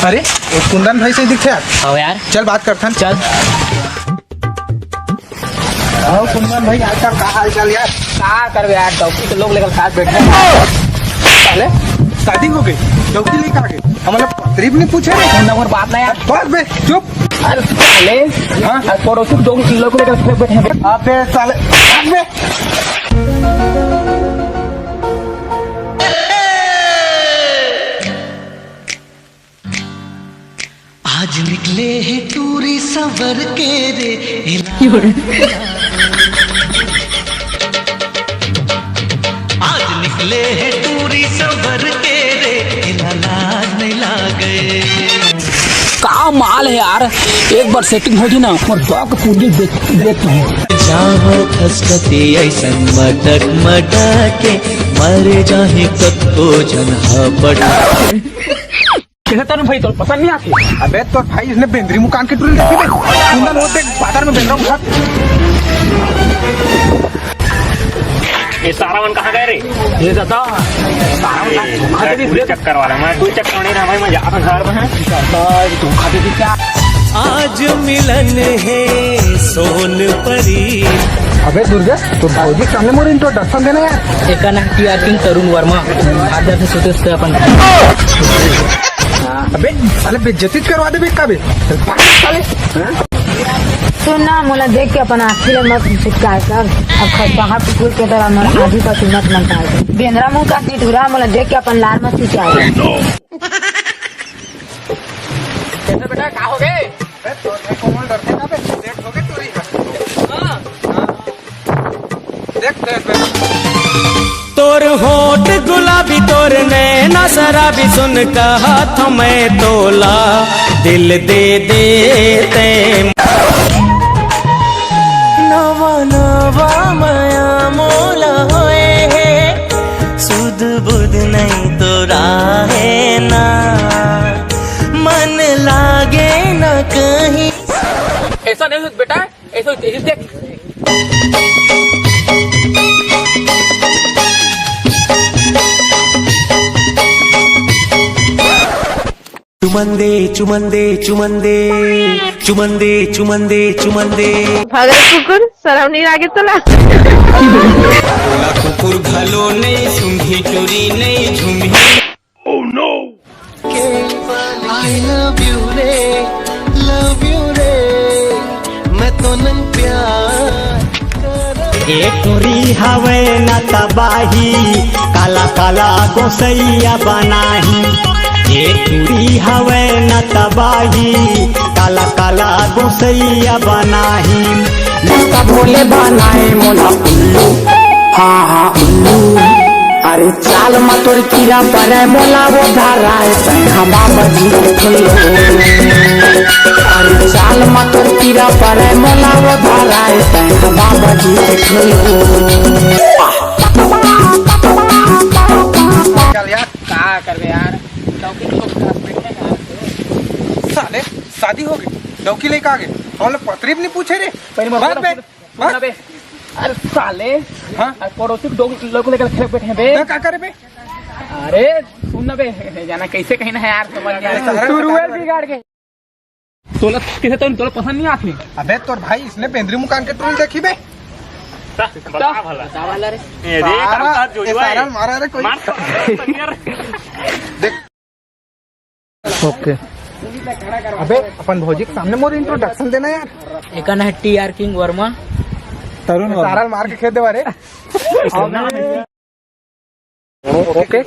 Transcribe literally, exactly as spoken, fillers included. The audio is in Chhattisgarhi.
अरे, वो कुंदन भाई से दिखथे यार। आओ यार। चल, बात करथन। चल। आओ कुंदन भाई, आजकल का हाल चाल यार? का करबे यार, डौकी के लोग लेकर साथ बैठे हैं। साले, शादी हो गई, डौकी लेकर आ गए। हम लोग तकरीब नहीं पूछे रे। कुंदन, और बात ना यार। बस बे, चुप। अरे साले, हाँ? अरे पड़ोसी के डौकी के लोग लेकर साथ बैठे हैं। अबे साले, हट बे। आज निकले हे टूरी सवर के रे, एला आज निकले हे टूरी सवर के रे, एला लाज नहीं लागे। का माल है यार, एक बार सेटिंग हो जाए ना, और बाप पूरी देख देता हूँ। जाओ खसकती ऐसन मटक मटक के, मर जाही कतको झन हपट। कैसे तरुण भाई, तोर पसंद नहीं आती? अबे तोर भाई इसने बेंदरी मुकान के टुरी देखी बे। कुंदन वो देख बाजार में बेंदरा उठा। ये सारा मन कहाँ गए रे? ये दादा, सारा मन कहाँ? ये धोखा दे दी। पूरे चक्कर वाला, मैं कोई चक्कर नहीं रहा भाई, मैं जा रहा घर में। दादा, ये धोखा दे दी क्या? आज मिलन है सोन परी। अबे दुर्गेश, तो भौजी के सामने मोर introduction देना यार। एका नाम टीआर किंग तरुण वर्मा, आदर से सोते सोते अपन। अबे साले बेइज्जती करवा देबे का बे? साले। सुन ना, मोला देख के अपन आँखी ले मत छिटकाए कर। अब खसपहा कुकुर के तरह मन आधी का कीमत मन पाए कर। बेंदरा मुंह का टिटुरा, मोला देख के अपन लार मत खिंचाए कर। कैसे बेटा, का हो गए? अबे, तोर भाई कोमल डरथे का बे? सेट हो गए टूरी का। हाँ। हाँ। देख, देख, देख। तोर होठ गुलाबी, तोर नैना शराबी, सुन कहत मैं तोला दिल दे देते। नवा नवा मया मोला होए हे, सुध बुध नहीं तोरा है ना, मन लागे ना कहीं। ऐसा नहीं होता बेटा, ऐसा होता, ये देख। चुमन दे, चुमन दे, चुमन दे, चुमन दे, चुमन दे, चुमन दे। भागल कुकुर, शरम नहीं लागे तोला? तोला कुकुर घलो नहीं, सूंघी टूरी नहीं, झुमही। Oh no! I love you रे, love you रे, मैं तो नंग प्यार। ए टूरी हवे न तबाही, काला काला गोसैया बनाही। ए टूरी हवे न तबाही, काला काला गोसैया बनाही। मौका भोले बनाए मोला उल्लू, हाँ हाँ उल्लू। अरे चाल म तोर कीरा परे मोला वो धराए, तैं ह बाबा जी के ठुल्लू। अरे चाल म तोर कीरा परे मोला वो धराए, तैं ह बाबा जी के ठुल्लू। चल यार, का करबे यार, डौकी के लोग साथ बैठे हैं। साले, शादी हो गई, डौकी लेके आ गए, हम लोग पतरी भी नहीं पूछे रे। पहले मत बात बोलो, बे। बोलो, बोलो बे। अरे साले, हाँ? अरे पड़ोसी के डौकी लोग लेकर खेल बैठे हैं बे। तो का करे बे? अरे सुन ना बे, जाना कैसे कहीं ना है यार, समझ नहीं आ रहा। अरे तू रुएल बिगाड़ के। तोला किसे तो तोला पसंद नहीं आती। अबे तोर भाई इसने बेंदरी मुकान के टूरी देखी बे। बता भला। बता भला रे। ये देख, सारा, हम साथ जो ये हुआ है। सारा मारा रे कोई। मार सारा, यार। देख। ओके। अबे अपन भौजी के सामने मोर introduction देना यार। एका ना टीआर किंग वर्मा। तरुण वर्मा। सारा मार के खेद देवा रे। ओके।